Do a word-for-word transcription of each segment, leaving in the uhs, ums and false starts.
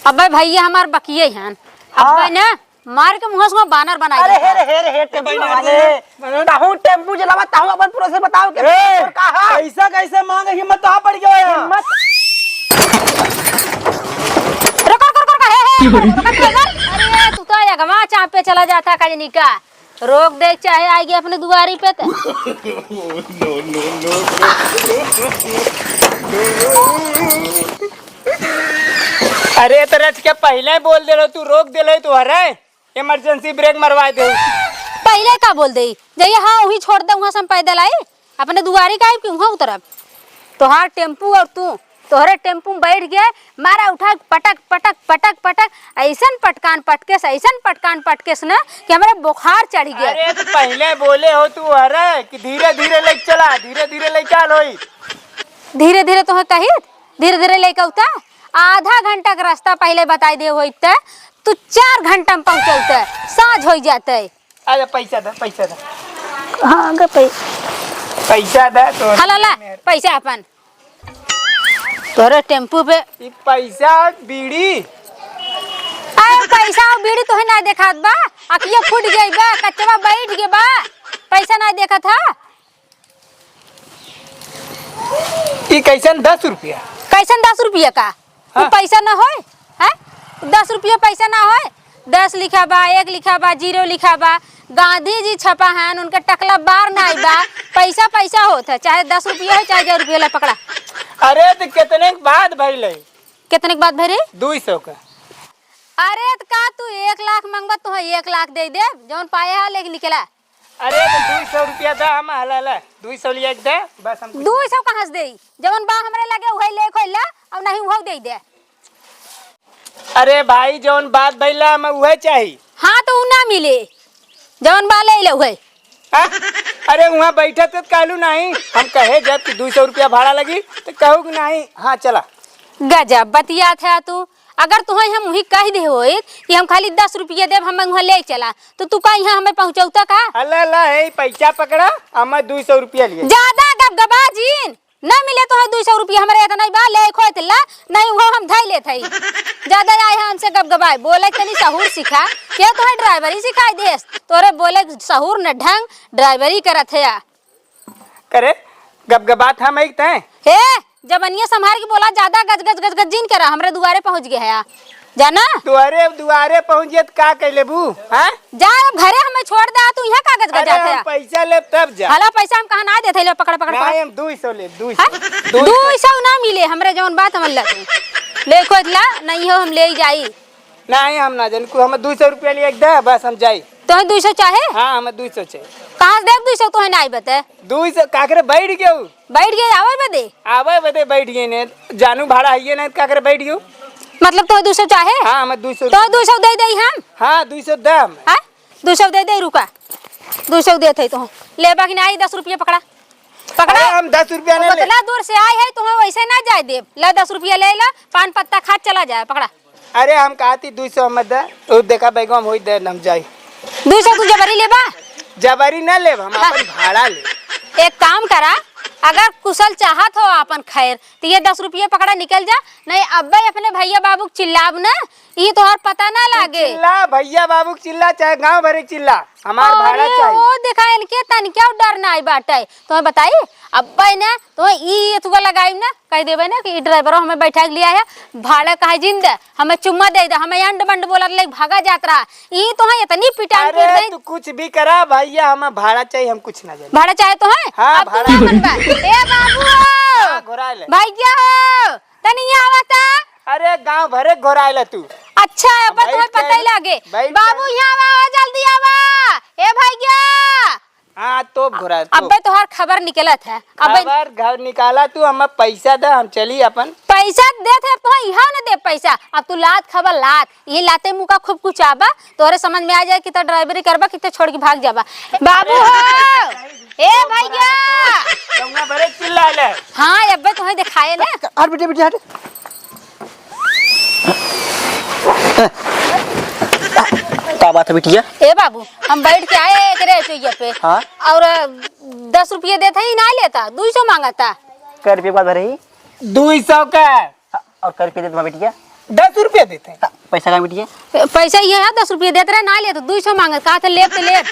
अबे भइया हमार बकिये हन। हाँ। अबे ना मार के मुँह से बानर बनाई देता। अरे हे रे, हे रे, हे टेम्पू वाले। ताहू टेम्पू चलावा, ताहू अपन प्रोसेस बताओ के ए, का है? पैसा कैसे मांगे, हिम्मत कहाँ पड़ गया है? हिम्मत। रुक, रुक, रुक, रुक, हे, हे, रुक, रुक, रुक। अरे तू तो अगवा चापे चला जाता कजनी का। रोक दे चाहे आइगे अपने दुआरी पे त। अरे तो रच के पहिले बोल दे रहो, तू रोक दे रहो, तू हरे इमरजेंसी ब्रेक मरवा दे। पहिले का बोल दे, जइया हाँ वहीं छोड़ दे, वहाँ से हम पैदल आई, अपने दुआरी का आई कि वहाँ उतरब। तोहार टेम्पू और तू तोहरे टेम्पू में बैठ गए, मारा उठा के पटक, पटक, पटक, पटक, ऐसन पटकान पटकेस, ऐसन पटकान पटकेस ना कि हमरे बुखार चढ़ गए। अरे, तो पहिले बोले हो तू, अरे, कि धीरे धीरे लेके चला, धीरे धीरे लेके चल होई। धीरे धीरे तोहे कही, धीरे धीरे लेके उता। आधा घंटा के रास्ता पहिले बताई दे होई त तू चार घंटा में पहुँचौते, साँझ होई जाते। अरे, पैसा दे, पैसा दे। हाँ, अगर पै- पैसा दे तो हला ला, पैसा अपन। तोरे टेम्पू पे। ई पैसा, बीड़ी। अरे पैसा और बीड़ी तोहे ना देखात बा, अखिया फूट गई बा, कच्चवा बैठ गई बा, पैसा ना देखत हा। ई कैसन दस रुपया? कैसन दस रुपया का? हाँ। तू पैसा ना होए, हैं? दस रुपया पैसा ना होए, दस लिखा बा, एक लिखा बा, जीरो लिखा बा। गांधी जी छपा हन, उनके टकला बार ना आई बा। पैसा पैसा होत है, चाहे दस रुपया हो, चाहे हजार रुपया ला पकड़ा। अरे, तो कितने के बाद भइले? कितने के बाद भरे? दुई सौ का। अरे, तो का तू एक लाख मांगबा, तो एक लाख दे दे, जौन पाए है, लेके निकला। अरे, तो दुई सौ रुपया दा, हम हला ला, दुई सौ लिया के दे, बस हम कुछ दुई सौ कहाँ से देई? जवन बा हमरे लगे, उहे ले खोल ला, और नहीं उहो दे दे। अरे भाई, जवन बात भइला, हम उहे चाही। हाँ, तो उ ना मिले, जवन बा ले ले उहे। हाँ? अरे, वहाँ बैठत त कहलू नहीं, हम कहे जब कि दुई सौ रुपया भाड़ा लगी, तो कहू कि नहीं, हाँ, चला। गजब बतियात है तू। अगर तुहें हम उही कह दे होइत कि हम खाली दस रुपया देब, हमें उहाँ ले चला, तो तू का इहाँ हमें पहुँचौता का? अल्लाह, अल्लाह, हे पैसा पकड़ा, हमें दुई सौ रुपया लिए। ज्यादा गबगबा जीन, ना मिले तुहें दुई सौ रुपया, हमरे इतना ही बा, ले खोत ला, नहीं उहाँ हम धई लेत हई। ज्यादा आए हैं हमसे गबगबाए, बोले तनी सहूर सिखा, के तुहें ड्राइवरी सिखाई देस? तोरे बोले सहूर न ढंग, ड्राइवरी करत है या। करे, गबगबात हम एक तय। हे, जबनिया संभार के बोला, ज्यादा गज, गज, गज, गज जिन करा, हमरे दुआरे पहुँच गए है, जाना? दुआरे, दुआरे पहुँच गए त का कइ लेबू, हाँ? जा, अब घरे हमें छोड़ दे, तू यहाँ का गज, गज अरे, जाते हम है? पैसा लेब तब जा। हला पैसा हम कहाँ ना देते, ले पकड़, पकड़, नहीं, पकड़। हम दुई सौ लेब, दुई सौ। हाँ? दुई सौ। दुई सौ ना मिले, हमरे जौन बात हमन ला तू। ले खोज ला, नहीं हो, हम ले ही जाई। नहीं, हम ना जानी, कुल हमें दुई सौ रुपया लिए एक दे, बस हम जाई। तोहे दुई सौ चाहे? हाँ, हमें दुई सौ चाहे। कहाँ से देब दुई सौ, तोहे ना आई बते? दुई सौ, काकरे बैठ गयो? बैठ गए, आवे बदे? आवे बदे बैठ गए ने, जानू भाड़ा है ये नहीं, काकरे बैठ गयो? मतलब तोहे दुई सौ चाहे? हाँ, हमें दुई सौ। तोहे दुई सौ दे दे हम? हाँ, दुई सौ दे हम। हाँ? दुई सौ दे दे, रुका। दुई सौ देत है तोहे। लेबा कि नहीं, दस रुपया पकड़ा। पकड़ा। अरे, हम दस रुपया नहीं ले। उतना दूर से आए है, तोहे वैसे ना जाए देब। ला, दस रुपया ले ला, पान पत्ता खा चला जाए, पकड़ा। अरे, हम कहा थी दुई सौ मत दे, उ देखा बैगवा में होई दे, हम जाई। दुई सौ तू जबरी लेबा? जबरी ना लेब, हम हाँ। अपन भाड़ा लेब। एक काम करा, अगर कुशल चाहत हो आपन खैर, तो ये दस रुपये पकड़ा, निकल जा, नहीं अब्बे अपने भैया बाबू के चिल्लाब ना, ये तोहर पता ना लागे। चिल्ला, भैया बाबू के चिल्ला, चाहे गाँव भरे के चिल्ला, हमार भाड़ा अरे, चाही। ओ देखा, इनके तनिक्या डर ना आई बाटे। तोहे बताई, अब्बे ना, तोहे ई एथुआ लगाई ना, कह देबे ना कि ई ड्राइवरो हमें बैठा के लिया है, भाड़ा काहे जिन दे, हमें चुम्मा दे दे, हमें अंड बंड बोलत ले भागा जात रहा। ई तोहे इतनी पिटाई अरे, पीट दे। तू कुछ भी करा भैया, हमें भाड़ा चाहिए, हम कुछ ना जाने। भाड़ा चाहे तोहे? हाँ, अब तू भाड़ा। ना मनबा। ए बाबू हो, हाँ, घोराइले। भैया हो, तनी यहाँ आवा ता। अरे, गाँव भरे घोराइले तू। अच्छा, अब अब तोहे बैठ पता ही के, लागे। बैठ बाबू, के। यहाँ आवा, आवा, जल्दी आवा। ए भैया। हाँ, तोप घोरा, तोप। अब्बे तोहार खबर निकलत है। अब्बे खबर घर निकाला तू, हमें पैसा दे, हम चली अपन। पैसा देत है, अब तोहे इहाँ न दे पैसा। अब तू लात खाबा लात। ये लाते मुँह का खूब कुचाबा, तोहरे समझ में आ जाए कि तो ड्राइवरी करबा, कि तो छोड़ के भाग जाबा। बाबू हो, ए भैया। गौवा भरे चिल्ला ले। हाँ, अब्बे तोहे दिखाए ना। हट बेटी, बेटी, हट। का बात है बिटिया? ए बाबू, हम बैठ के आए एकरे चोइया पे। हाँ? और दस रुपये देत है, ही ना लेता, दुई सौ मांगता। कै रुपये के बाद भरे ही? दुई सौ का। और कै रुपये देत बा बिटिया? दस रुपया देते हैं। पैसा कहाँ बिटिया? पैसा ये है, दस रुपया देत रहे, ना ले तो दुई सौ मांगत, कहा थे लेब तो लेब।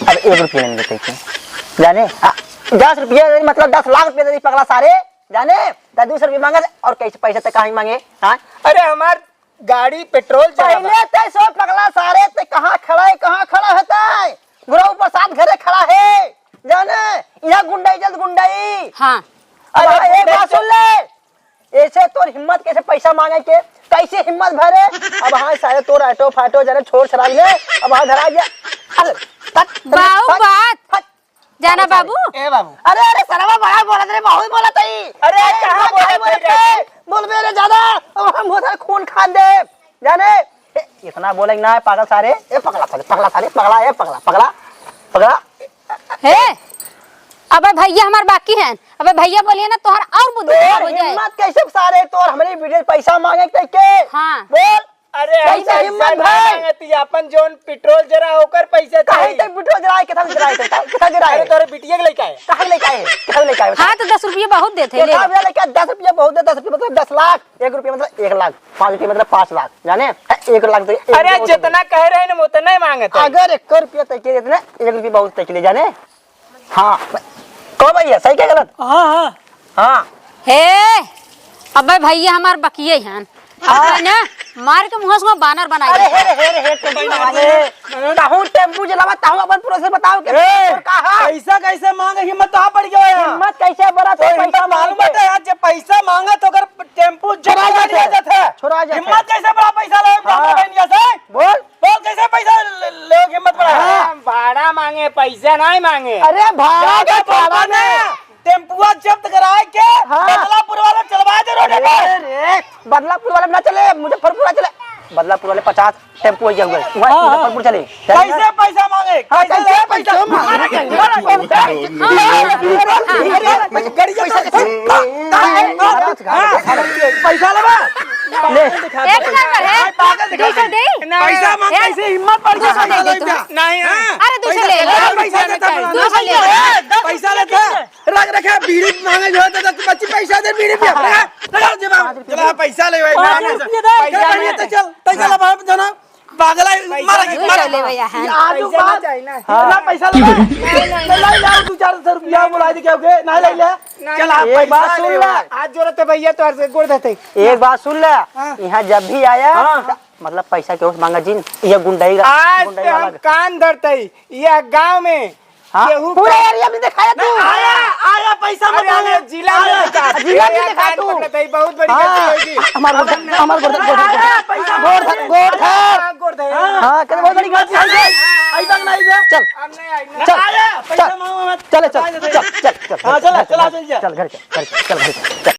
अब एक रुपया नहीं देते थे। जाने, आ, दस रुपया दे, मतलब दस लाख रुपया दे दी पगला सारे। जाने, तो दुई सौ रुपया मांगत और कैसे पैसा तो कहाँ ही मांगे? हाँ? अरे हमार गाड़ी पेट्रोल चला बा। पहले ते सो पगला सारे, ते कहाँ खड़ा है, कहाँ खड़ा होता है? गुरु प्रसाद घरे खड़ा है। जाने, यहाँ गुंडई जल्द गुंडई। हाँ। अब अरे हाँ, एक गुंडई बात सुन ले। ऐसे तोर हिम्मत कैसे पैसा मांगे के? कैसे हिम्मत भरे? अब हाँ सारे तोर ऑटो फाटो जाने छोड़ छड़ा ले। अब हाँ धरा गया। अरे, तक, बाऊ तक, बात। हट। जाना अरे बाबू। ए बाबू। अरे, अरे, सरवा बड़ा बोलत रे, बहुत बोलत है। अरे, अरे, कहाँ इतना बोलत है बोलत रे? है? बोलबे रे ज्यादा, अब हम उधर खून खान दे। जाने, ए, इतना बोले ना है, पागल सारे। ए, पगला सारे, पगला सारे, पगला, ए, पगला, पगला, पगला। हे, अबे भैया हमार बाकी हैं। अबे भैया बोलिए ना, तोहर और बुद्धि तोर खराब हो जाए। हिम्मत कैसे सारे, तोर हमरे वीडियो पैसा मांगे के, के? हाँ। बोल। अरे, हम कैसे पैसा हिम्मत ना भाई? मांगती, अपन जोन पेट्रोल जरा ओकर पैसा काहे चाहिए। तक पेट्रोल जराए, कितना जराए, कितना, कितना जराए? अरे, तोरे बिटिया के लेके आए। कहाँ लेके आए? कितना लेके आए? हाँ, तो दस रुपया बहुत देते, ले कितना ले। रुपया लेके आए? दस रुपया बहुत दे, दस रुपया मतलब दस लाख, एक रुपया मतलब एक लाख, पाँच रुपया मतलब पाँच लाख, जाने? है, एक लाख तो एक अरे, रुपया बहुत जितना दे। कह रहे हैं ना, उतना ही मांगते हैं। अगर एक रुपया तय के देते ना, एक रुपया बहुत तय के ले, जाने? हाँ, कहो भैया, सही क्या गलत? हाँ, हाँ। हाँ। हे, अबे भैया हमार बकिए हन। हाँ। अबे ना, मार के मुँह से बानर बनाई अरे दे। हे रे, हे रे, हे, टेम्पू वाले। ताहू टेम्पू चलावा, ताहू अपन प्रोसेस बताओ के ए, और कहा? पैसा कैसे मांगे, हिम्मत कहाँ पड़ गया है? हिम्मत कैसे बड़ा तो तो हिम्मत पैसा मालूम मांगे? है यार, जब पैसा मांगा तो अगर टेम्पू छोड़ा जाते। जाता है। छोड़ा जाते। हिम्मत कैसे बड़ा पैसा ले, हाँ। बहन जैसे? बोल। बोल, कैसे पैसा ले, ले हिम्मत बढ़ा? हाँ। भाड़ा मांगे, पैसा नहीं मांगे। अरे, भाड़ा ज्यादा के भाड़ा बोलता ना। नहीं। टेम्पुआ जब्त कराए के हाँ। बदलापुर वाला चलवा दे रोड पे। अरे रे, बदलापुर वाले ना चले, मुजफ्फरपुर वाले चले। बदलापुर वाले पचास टेम्पो हो गए, वहाँ हाँ, हाँ। मुजफ्फरपुर चले। चल कैसे ना। पैसा मांगे? हाँ, कैसे कैसे ले पैसा? पैसा मांगे? अरे, अरे, अरे, पैसा कैसे? पैसा लेबा? ले। एक नंबर है। पागल दिखा दे। पैसा मांग, एक कैसे हिम्मत पड़ गया? पैसा ले। नहीं, नहीं। हाँ? अरे, दूसरे ले। पैसा देता, दूसरे ले। पैसा लेता। रख, रख, बीड़ी मांगे जो है, तो तू बच्ची पैसा दे, बीड़ी पिया। रख, रख, जवाब। चला, पैसा ले भाई, पाँच रुपये दे। पैसा नहीं है तो चल, पैसा ला, बाहर जाना। पागल है, मारा के, मारा। ले भैया, हाँ। ये आजू पैसा बात। नहीं चाहिए ना। हाँ। ना पैसा ले। नहीं, नहीं, ले, ले, ले, दो चार सौ रुपया बुला दे, क्या हो गया? ना ले, ले। नहीं, चल, आप एक पैसा बात सुन ले। आज जरूरत है भैया, तो हर से गोड़ धरते। एक बात सुन ले, हाँ। यहाँ जब भी आया, हाँ। मतलब पैसा के ओस मांगा जिन, ये गुंडई का, आज गुंडई पे हम अलग। कान धरते ही, ये गांव में हाँ, केहू पूरे का एरिया में दिखाया तू। ना, आया, आया, पैसा मत अरे, मांगे। आया, जिला में आया। दिखा। जिला में ये दिखा कान तू। पकड़त है, बहुत बड़ी हाँ। गलती होगी। हमार गोड़ धर, हमार गोड़ धर, गोड़ धर, गोड़ धर। पैसा गोड़ धर, गोड़ धर। हाँ, गोड़ धर। हाँ, कहते बहुत बड़ी गलती हो गई। आई तक नहीं गया। चल। हम नहीं आएंगे। चल। आया, पैसा चल। मांगो मत। चले, चल, चल, चल, चल, चल, हाँ, चल, चल, चल, चल, चल, चल। चल, घर चल, घर चल, चल, घर चल, चल।